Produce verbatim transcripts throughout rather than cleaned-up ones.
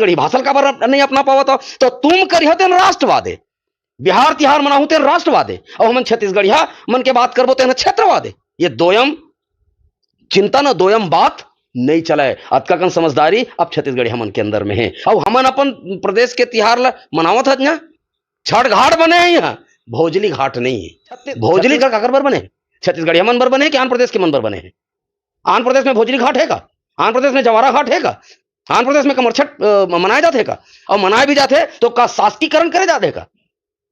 छत्तीसगढ़ी भाषा ल काबर नहीं अपना पावत हो? तो तुम करिहो तेन राष्ट्रवादे, बिहार तिहार मनाहू तेन राष्ट्रवादे, अउ हमन छत्तीसगढ़िया मन के बात करबो तेन क्षेत्रवादे। ये दोयम चिंतन, दोयम बात नहीं चलय। अतका कन समझदारी अब छत्तीसगढ़िया मन के अंदर में हे। अउ हमन अपन प्रदेश के तिहार ल मनावत हत ना, छठ घाट बने हे यहाँ, भोजली घाट नहीं है। छत्तीस-, भोजली छत्तीस- का काकर बर बने हे? छत्तीसगढ़िया मन बर बने हे कि आंध्र प्रदेश के मन बर बने हे? आंध्र प्रदेश में भोजली घाट है का? आंध्र प्रदेश में जवारा घाट है का? आंध्र प्रदेश में कमरछठ, अ, मनाए जाथे का? अउ मनाए भी जाथे तो का शासकीकरण करे जाथे का?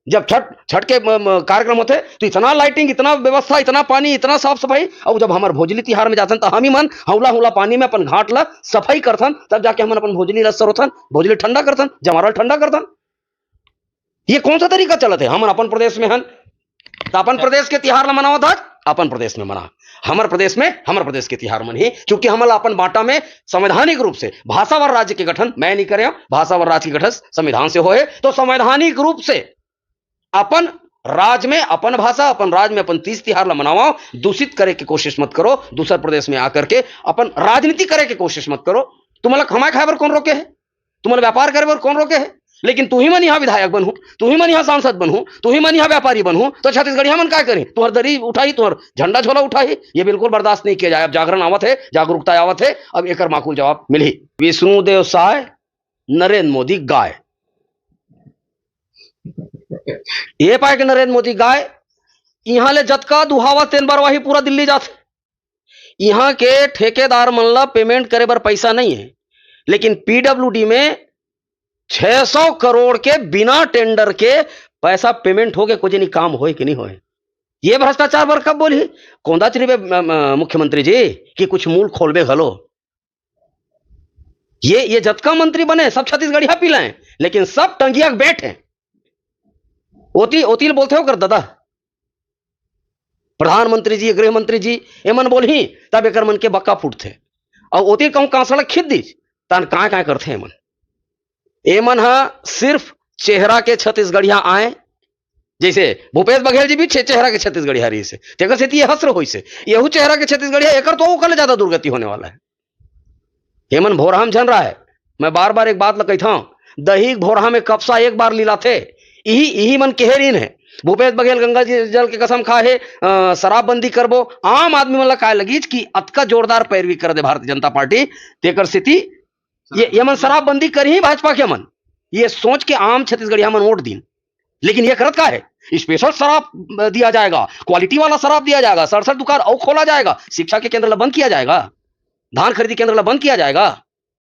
जब छठ, छठ के, म, म, कार्यक्रम होथे तो इतना लाइटिंग, इतना व्यवस्था, इतना पानी, इतना साफ सफाई, अउ जब हमर भोजली तिहार में जाथन त हम ही मन हौला हौला पानी में अपन घाट ला सफाई करथन, तब जाके हमन अपन भोजली ला सरोथन, भोजली ठंडा करथन, जवारा ठंडा करथन। ये कौन सा तरीका चलत हे? हमन अपन प्रदेश में हन, त अपन प्रदेश के तिहार ला मनावत हस, अपन प्रदेश में मना। हमर प्रदेश में हमर प्रदेश के तिहार मन ही, क्योंकि हमन ला अपन बांटा में संवैधानिक रूप से भाषावार राज्य के गठन मैं नहीं करे हंव, भाषावार राज्य के गठन संविधान से होए, तो संवैधानिक रूप से अपन राज में अपन भाषा, अपन राज में अपन तीज तिहार ला मनावा, दूषित करे के कोशिश मत करो, दूसर प्रदेश में आकर के अपन राजनीति करे के कोशिश मत करो। तुमन ला कमाए खाए बर कौन रोके हे? तुमन ला व्यापार करे बर कौन रोके हे? लेकिन तुही मन यहाँ विधायक बनहू, तुही मन यहाँ सांसद बनहू, तुही मन यहाँ व्यापारी बनहू, तो छत्तीसगढ़िया मन काय करी? तुहर दरी उठाही, तुहर झंडा झोला उठाही। ये बिल्कुल बर्दाश्त नहीं किया जाए। अब जागरण आवत हे, जागरूकता आवत हे, अब एकर माकूल जवाब मिलही। विष्णु देव साय, नरेंद्र मोदी गाय। ये पाए के नरेंद्र मोदी गाय, इहां ले जतका दुहावत तेन बरवाही पूरा दिल्ली जाथे। इहां के ठेकेदार मन ला पेमेंट करे बर पैसा नहीं है, लेकिन पीडब्ल्यूडी में छह सौ करोड़ के बिना टेंडर के पैसा पेमेंट होके कुछ नहीं काम होए कि नहीं होए। ये भ्रष्टाचार बर कब बोलही? कोंदा चुरीबे, म, म, मुख्यमंत्री जी, कि कुछ मूल खोलबे घलो। ये, ये जतका मंत्री बने, सब छत्तीसगढ़िया पीला हैं, लेकिन सब टंगिया के बैठ हैं। ओती, ओती ल बोलथे ओकर ददा। प्रधानमंत्री जी, गृह मंत्री जी, एमन बोलही, तब एकर मन के बक्का फूटथे। अउ ओती कहूं कांसड़ा खींच दीस, तन काय काय करथे एमन। एमन ह सिर्फ चेहरा के छत्तीसगढ़िया आए, जैसे भूपेश बघेल जी भी छे-, चेहरा के छत्तीसगढ़िया रहिस हे, तेकर सेती ये हस्र होइस हे। यहू चेहरा के छत्तीसगढ़िया, एकर तो ओकर ले ज्यादा दुर्गति होने वाला है। हेमन भोरहा म झन राहय। मैं बार-बार एक बात ल कहिथंव, दही भोरहा में कपसा एक बार लिलाथे। इही, इही मन केहे रिहिन हे। भूपेश बघेल गंगा जी जल के कसम खाए हे, अ, शराबबंदी करबो। आम आदमी मन ल काय लगिस कि अतका जोरदार पैरवी कर दे भारतीय जनता पार्टी, तेकर सेती ये, ये मन शराबबंदी करही भाजपा के मन। ये सोच के आम छत्तीसगढ़िया मन वोट दिन। लेकिन ये करत का है? स्पेशल शराब दिया जाएगा, क्वालिटी वाला शराब दिया जाएगा, सड़सठ दुकान अउ खोला जाएगा, शिक्षा के केंद्र ला बंद किया जाएगा, धान खरीदी केंद्र ला बंद किया जाएगा।